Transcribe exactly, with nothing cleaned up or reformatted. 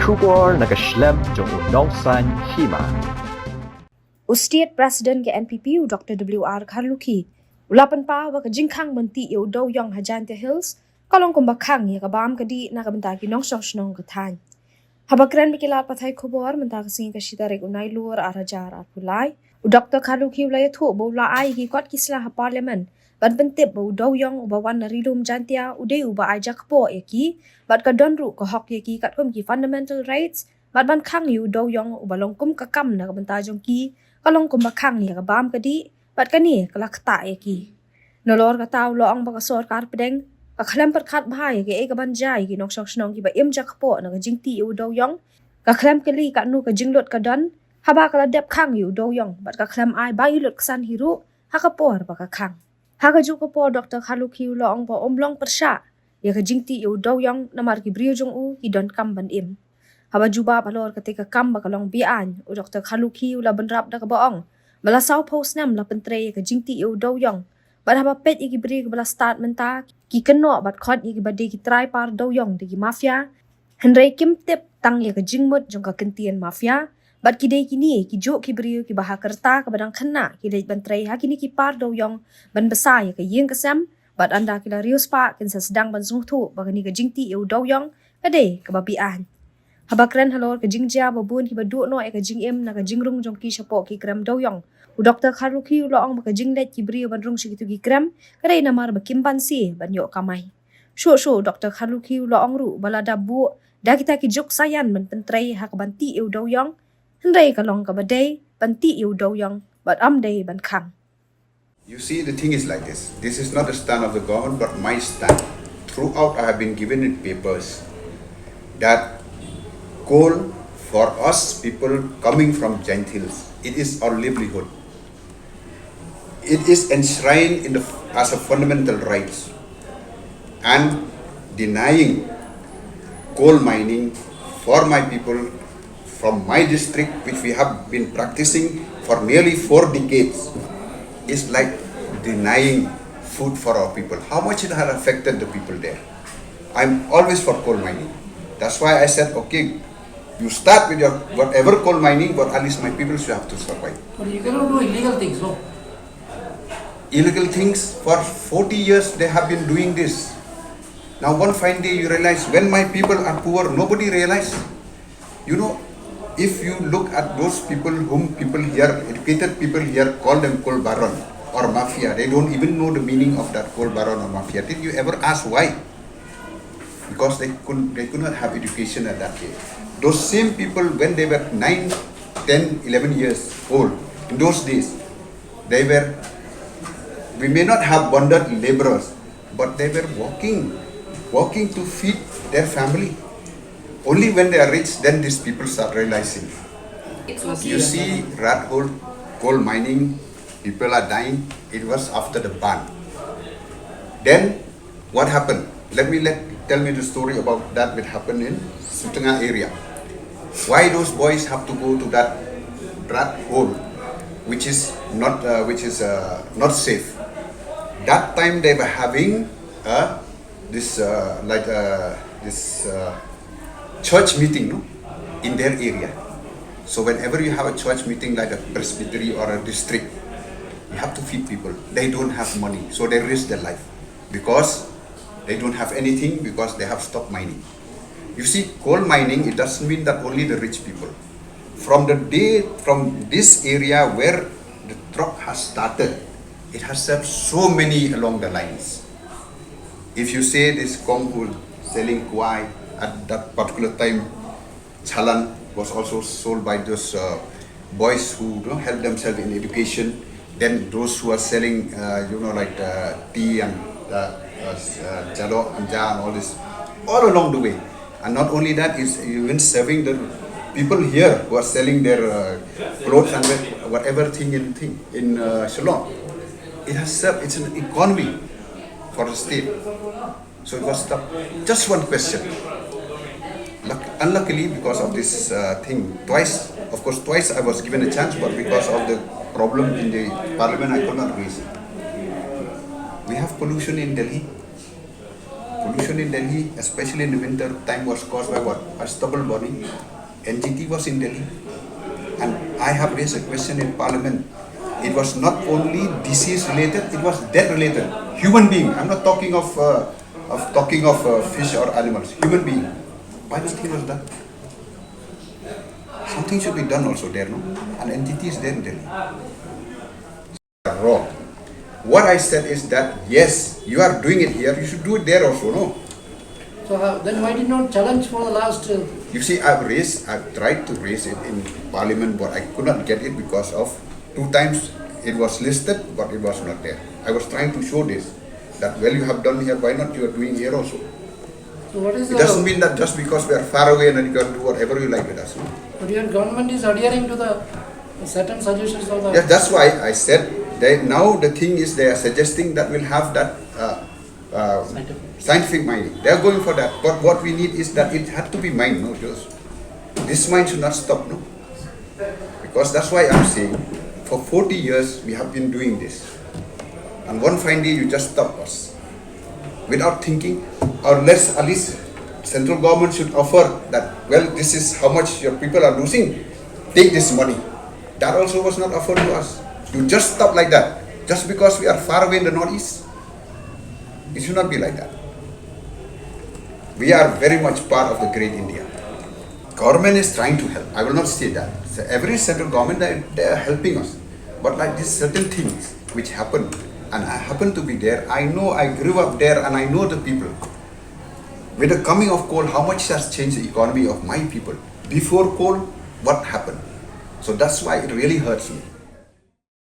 Khubor na ka shlem jong u Nongsaiñ Hima. U State President ka N P P, u Doctor W R Kharlukhi, u la pynpaw ba ka jingkhang ban tih ïa u dewïong ha Jaintia Hills ka long kumba khang ïa ka bam ka dih na ka bynta ki nongshong shnong ka thaiñ. Haba kren bad ki lad pathai khubor mynta ka sngi ka shi tarik u Nailur ar hajar arphew lai, u Doctor Kharlukhi u la ïathuh ba u la ai ïa ki kot ki sla ha Parliament ban pyntip ba u dewïong uba wan na Ri Lum Jaintia u dei uba ai jakpoh ïa ki bad ka don ruh ka hok ïa ki katkum ki fundamental rights, bad ban khang ïa u dewïong uba long kum ka kam na ka bynta jong ki ka long kumba khang ïa ka bam ka dih, bad kane ka la ktah ïa ki. Nalor kata u la ong ba ka sorkar pdeng ka khlem pyrkhat bha ïa kaei kaban jia ïa ki nongshong shnong kiba im jakpoh na ka jingtih ïa u dewïong. Ka khlem kylli katno ka jinglut ka don haba ka la dep khang ïa u dewïong bad ka khlem ai ba ïa lut ksan hi ruh ha ka por ba ka khang. Ha kajuh ka por Doctor Kharlukhi u la ong ba um long pyrshah ïa ka jingtih ïa u dewïong namar ki briew jong u ki donkam ban im. Haba jubab halor katei ka kam ba ka long be-aiñ, u Doctor Kharlukhi u la bynrap da kaba ong ba la sawphew snem la pyntrei ïa ka jingtih ïa u dewïong, bad haba peit ïa ki briew kiba la stad mynta, ki kynnoh bad khot ïa kiba dei ki trai par dewïong da ki mafia. Hynrei kim tip tang ïa ka jingmut jong ka kyntien mafia, bad ki dei kine kijuh ki briew kiba ha ka rta kaba dang khynnah ki leit ban trei ha kine ki par dewïong ban bsa ïa ka ïing ka sem, bad ynda ki la riewspah kin sa sdang ban sngewthuh ba kane ka jingtih ïa u dewïong ka dei kaba be-aiñ. Haba kren halor ka jingjia ba bun kiba duh noh ïa ka jingim na ka jingrung jong ki shapoh ki krem dewïong, u Doctor Kharlukhi u la ong ba ka jingleit ki briew ban rung sha kito ki krem ka dei namar ba kim banse ban ïoh kamai. Shuh shuh u Doctor Kharlukhi u la ong ruh ba lada buh da kita ki juk saïan ban pyntrei ha kaban tih ïa u dewïong, hynrei ka long kaba dei ban tih ïa u dewïong bad ym dei ban khang. You see, the thing is like this. This is not the stand of the government, but my stand. Throughout, I have been given in papers that coal for us people coming from Jaintia Hills, it is our livelihood. It is enshrined in the, as a fundamental rights. And denying coal mining for my people from my district, which we have been practicing for nearly four decades, is like denying food for our people. How much it had affected the people there. I'm always for coal mining. That's why I said, okay, you start with your whatever coal mining, but at least my people should have to survive. But you cannot do illegal things, no? Illegal things, for forty years they have been doing this. Now one fine day you realize, when my people are poor, nobody realize. You know, if you look at those people whom people here, educated people here, call them coal baron or mafia, they don't even know the meaning of that coal baron or mafia. Did you ever ask why? Because they could, they could not have education at that day. Those same people, when they were nine, ten, eleven years old, in those days, they were, we may not have bonded laborers, but they were working, working to feed their family. Only when they are rich, then these people start realizing. You see, rat hole, coal mining, people are dying. It was after the ban. Then what happened? Let me let, tell me the story about that which happened in Sutnga area. Why those boys have to go to that rat hole, which is not, uh, which is, uh, not safe? That time they were having, uh, this, uh, like, uh, this, uh, church meeting, no, in their area. So whenever you have a church meeting like a presbytery or a district, you have to feed people. They don't have money, so they risk their life because they don't have anything, because they have stopped mining. You see, coal mining, it doesn't mean that only the rich people. From the day, from this area where the truck has started, it has served so many along the lines. If you say this Kong who selling kwai at that particular time, chalan was also sold by those, uh, boys who, you know, held themselves in education. Then those who are selling, uh, you know, like, uh, tea and, uh, uh, s- uh, jalo and ja and all this, all along the way. And not only that, is even serving the people here who are selling their, uh, clothes and whatever thing in thing in, uh, Shillong. It has served. It's an economy for the state. So it was tough. Just one question. Luck, unluckily, because of this, uh, thing, twice, of course, twice I was given a chance, but because of the problem in the parliament, I could not raise it. We have pollution in Delhi. Pollution in Delhi, especially in the winter time, was caused by what? A stubble burning. N G T was in Delhi. And I have raised a question in Parliament. It was not only disease related, it was death related. Human being. I'm not talking of, uh, of talking of uh, fish or animals. Human being. Why nothing was done? Something should be done also there, no? And N G T is there in Delhi. Wrong. What I said is that, yes, you are doing it here, you should do it there also, no? So how, then why did not challenge for the last? Uh, You see, I've raised, I've tried to raise it in Parliament, but I could not get it because of two times it was listed, but it was not there. I was trying to show this, that, well, you have done here, why not you are doing here also? So what is It the doesn't mean that just because we are far away and then you can do whatever you like with us. No? But your government is adhering to the certain suggestions of the. Yes, that's why I said they, now the thing is they are suggesting that we'll have that uh, uh, scientific mining. They are going for that. But what we need is that it had to be mined, no, Josh? This mine should not stop, no? Because that's why I'm saying for forty years we have been doing this. And one fine day you just stop us. Without thinking, or less at least central government should offer that, well, this is how much your people are losing, take this money. That also was not offered to us. You just stop like that, just because we are far away in the northeast. It should not be like that. We are very much part of the great India. Government is trying to help. I will not say that. So every central government, they, they are helping us. But like these certain things which happen, and I happen to be there, I know, I grew up there and I know the people. With the coming of coal, how much has changed the economy of my people? Before coal, what happened? So that's why it really hurts me.